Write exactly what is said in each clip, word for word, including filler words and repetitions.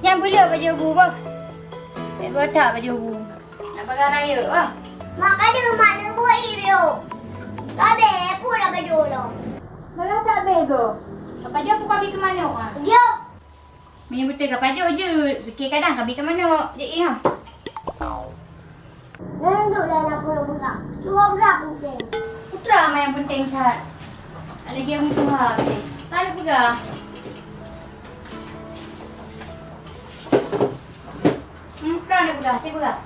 Nyan peuleueh bajôh bu beuh. Bèk beutak bajôh bu. Nak paga rayeuk, ah. Mak, ka deuh mak neubuet ié biôh. Ka bèe, peue dah bajôh lom. Malah tak bèe go. Ka pajoh peue ka bi keu manok, ah. Jôh. Meunyoe beutôi ka pajoh jeuet, pike kadang ka bi keu manok. Jeuet, eh, ha. Nyan duek lé na peue peugah. Cuba peugah penting. Putra ma nyang penting that. Ada game tuha tadi. Lalu peugah. Hmm, Putra nak peugah, cik peugah.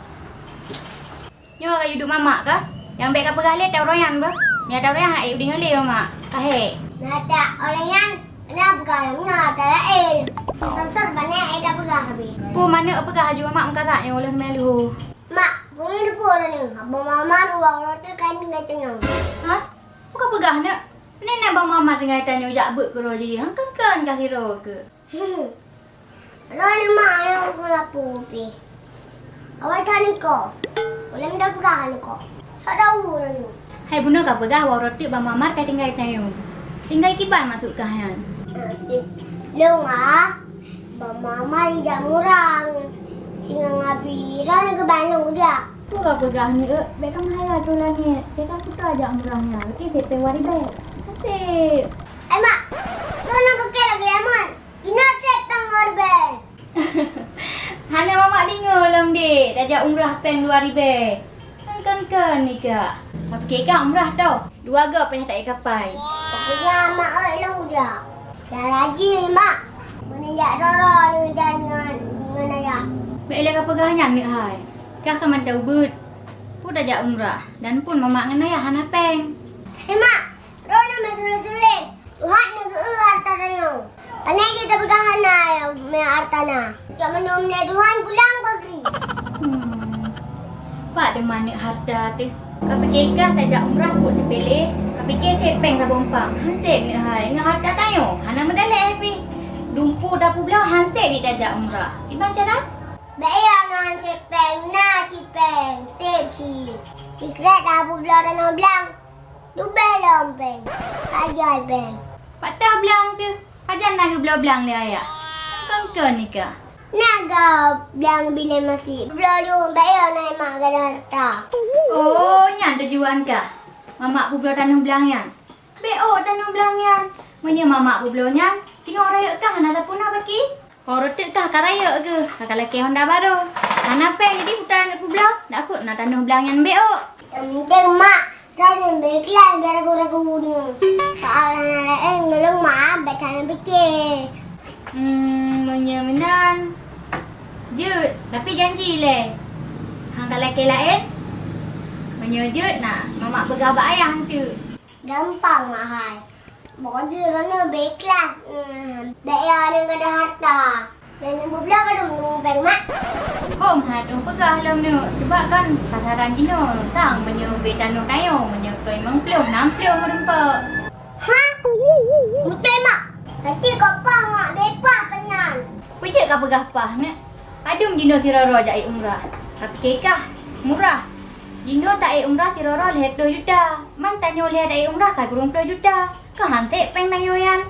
Nyoe ka yue duek mamak kah? Nyang bèk ka peugah lé teuh uroe nyan beuh. Meunyo teuh uroe nyan hana ék udeb lé mamak. Ka hék. Na that uroe nyan, na peugah lom na that laén. Sensor bangai ék tapeugah habéh. Peue manök peugah laju mamak meukarat nyang ulôn mé leuhô. Mak, peue leupeue lôn nyoe? Abang Mamat uroe teuk ka tinggai tanyoe. Hah? Peue ka peugah, Neuk? Nyan na Abang Mamat tinggai tanyoe jak beuet keudroe jih, han kon-kon ka sidroe keuh. Hmm. Droeneuh mak nyang peulapor pih. Awai that niko. Ulôn dah peugah niko. Sok tahu droeneuh. Hai bunoe ka peugah, uroe teuk Bang Mamat ka tinggai tanyoe. Tinggai kiban maksud kah nyan? Maksud lôn ah, Bang Mamat jak murah. Singoh ngapi droeneuh keuban lôn jak. Peue ka peugah ni, Euk? Bèk ka meuhayal tu langét. Teuka kuta jak murah nyan. Oke, sép péng dua ribèe. Sép. Ai mak, droeneuh pike lagèe nyan. Inoe sép péng dua ribèe. Hana mamak deungoe lom, Dek, tajak umrah péng dua ribèe. Kan kon-kon nikah. Ka pike kah umrah toh? Dua goe payah taék kapai. Pokoknya mak oi lôn kujak. Dah rajin mak. Meunijak roro leudan ngon, ngon ayah. Bèk lé ka peugah nyan, Neuk hai. Kah ka mantong ubeut. Peue tajak umrah dan pun mamak ngon ayah hana péng. Hei mak, droeneuh meusulet-sulet. Tuhan neugeu harta tanyoe. Pane jih tapeugah hana meunan harta na. Cok meunyoe meunan Tuhan pulang pagri. Hmm. Pat teuma neuk harta teuh. Ka pike kah tajak umrah buet sipele, ka pike sép péng saboh umpang. Han sép neuk hai, ngon harta tanyoe hana meudaleh pih. Dumpeue tapeubloe han sép jih tajak umrah. Kiban cara? Bèk ya ngon sép péng, na cit péng, sép cit. Sikrek tapeubloe tanoh blang. Leubeh lom péng. Ajoh péng. Pat teuh blang teuh. Pajan na geubloe blang lé ayah. Kon-kon nikah. Na gob blang bilé masit. Bloe lôn bèk yo na mak gada harta. Oh, nyan tujuan kah? Mamak peubloe tanoh blang nyan. Bèk ôk tanoh blang nyan. Meunyoe mamak peubloe nyan, singoh rayeuk kah hana sapeue na baki. Uroe teuk kah ka rayeuk geuh, ka, ka lakèe honda barô. Hana péng jadi putra neuk peubloe, dak kôt na tanoh blang nyan bèk ôk. Nyang penting mak, droeneuh beu ikhlas beu ragu-ragu nyoe. Soal hana laén, gohlom mak bèk hana pike. Hmm, meunyoe meunan, jeuet, tapi janji lé. Han ka lakèe laén. Meunyoe jeuet na, mamak peugah bak ayah enteuk. Gampang mak hai. Pokok jih droeneuh beu ikhlas, eh, bèk ya neuk gada harta. Bèk neuk peubloe padum péng mak. Hom hai tueng peugah lom neuk, sebab kan pasaran jinoe sang meunyoe beu tanoh tanyoe, meunyoe keu limong ploh, nam ploh meurumpok. Ha? Beutôi mak. Berarti kok pah mak beu pah peunan. Peue jeuet ka peugah pah neuk? Padum jinoe sidroe-droe jak ék umrah. Ka pike kah murah. Jinoe taék umrah sidroe-droe lhèe ploh juta. Man tanyoe lhèe taék umrah ka kureueng ploh juta. Ka han sép péng tanyoe nyan.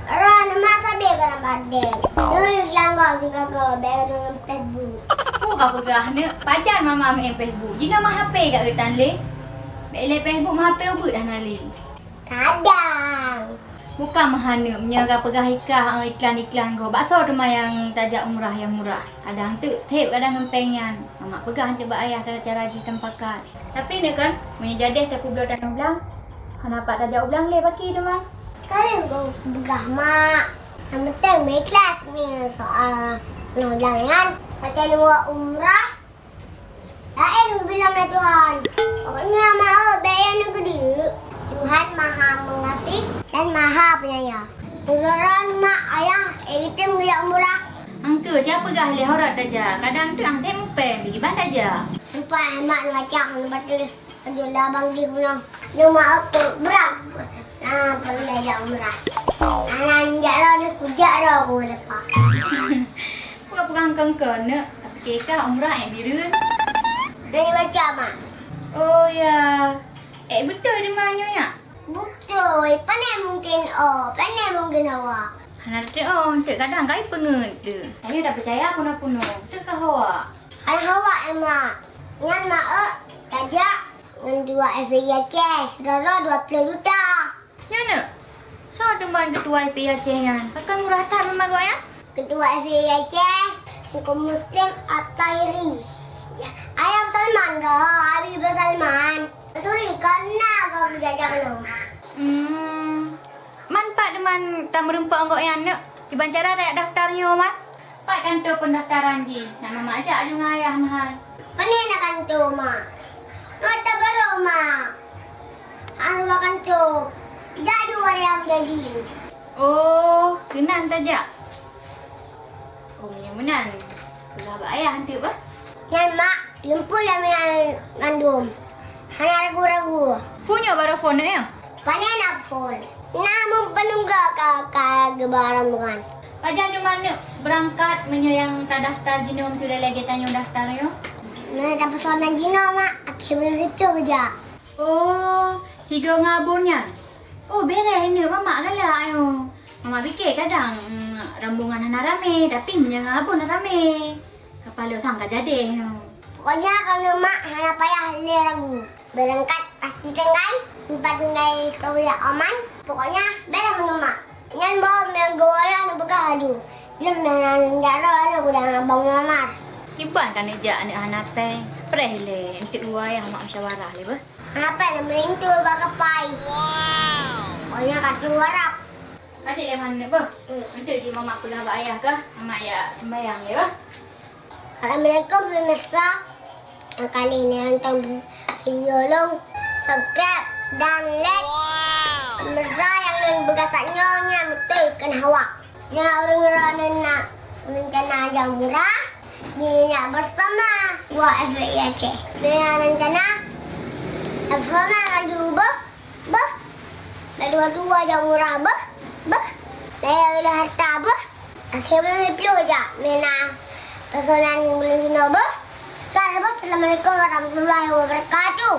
Roh nama sabe kana badeng. Dui langgang sigaga bèk deungon Facebook. Peue ka peugah neuk? Pajan mama meu'en Facebook. Jinoe ma HP ka eutan lé. Bèk lé Facebook, ma HP ubeut hana lé. Kadang. Bukan meuhana, meunyoe ka peugah ikah, eh, iklan-iklan gob. Baksoe teuma nyang tajak umrah nyang murah. Kadang teuk thép, kadang ngon péng nyan. Mamak peugah teuk bak ayah cara-cara jih tamupakat. Tapi neuk kan, meunyoe jadeh tapeubloe tanoh blang, hana pat tajak u blang lé baki teuma. Ka lheueh peugah mak. Nyang penting beu ikhlas nyoe soal tanoh blang nyan. Watèe neuwoe umrah, laén bilang lé Tuhan. Pokoknya, mak, bèk ya neugeudeuk. Tuhan Maha Mengasihi dan Maha Penyayang. Uroe-uroe mak ayah, eh, geutem geujak umrah. Angke, ca peugah lé horot tajak. Kadang teuk han tém mupèe, bagi ban tajak. Lupa, eh, mak, baca, baca. Aduh, labang di guna. Nyoe mak aku berat. Nah, pernah jak umrah. Anak jak roh ni kujak roh aku lepas. Peugah-peugah kongkon neuk, tapi kekah umrah ék bireuen. Dari baca mak. Oh ya. Ék beutôi teuma nyoe ya? Beutôi. Pane mungkin oh, pane mungkin awak. Hana teuôt, teuh kadang kai peungeut teuh. Tanyoe tapeucaya punoh-punoh, teuh ka hawa. Hai hawa, Mak. Nyan Mak, eh, tajak ngon dua F I Aceh, sidroe dua ploh juta. Nyan, Neuk? Soe teuma ketua F I Aceh nyan? Pakon murah that meumagok nyan? Ketua F I Aceh, Teungku Muslim At-Tahiri. Ya, ayah Salman goh, Habib Salman. Turi kon na goh geujak-jak keunoe. Hmm. Man pat teuma tameureumpok ngon gobnyan, Neuk? Kiban cara tajak daftar nyoe, Man? Pat kantô peundaftaran jih? Nak mamak jak aju ngon ayah meuhai. Pane na kantô, Mak? Mata baroe, Mak. Hana kantô. Jak aju ngon ayah meujadi. Oh, keunan tajak? Oh, meunyoe meunan, peugah bak ayah eunteuk bah. Nyan, Mak, lumpur lam nyan mandum. Hana ragu-ragu. Punya baru phone ya? Pane na phone. Na meupeunungga ka, ka geuba rombongan. Pajan teuma Neuk beurangkat meunyoe nyang tadaftar jinoe meuseudah lagèe tanyoe daftar nyoe? Meunyoe tapeusoe nan jinoe, Mak, akhé buleuen siplôh geujak. Oh, sigoe ngon Abon nyan? Oh, beureh Neuk, mamak galak nyoe. Mamak pike kadang, mm, rombongan hana ramé, tapi meunyoe ngon Abon ramé. Kapalo sang ka jadeh nyoe. Pokoknya kalau mak hana payah lé ragu. Beurangkat pasti tinggai, empat tinggai Saudi Oman. Pokoknya beda menu mak. Nyan boh meunyoe geuwoe nyoe beugah laju. Lom nan jaro nyoe gudang abang Muammar. Iban ka neujak aneuk hana pèng. Preh lé, enteuk geuwoe mak musyawarah lé beuh. Hana pèng meulinto bak kapai. Pokoknya ka tuwoe rab. Adik lé man beuh. Hmm. Enteuk jih mamak peugah bak ayah kah? Mamak jak sembahyang lé beuh. Assalamualaikum pemirsa. Nyang kali nyoe nonton video lôn, subscribe dan like. Pemirsa nyang lôn peugah saat nyoe nyan beutôi kon hawa. Nyan ureueng droeneuh na rencana jak umrah, jih jak bersama dua F I Aceh. Nyan rencana bersama laju beuh. Beuh, bak dua-dua jak umrah beuh, beuh. Naya geulah harta beuh. Akhé buleuen siplôh jak meunan peuseunan buleuen jinoe beuh. Ka lheueh beuh, Assalamualaikum warahmatullahi wabarakatuh.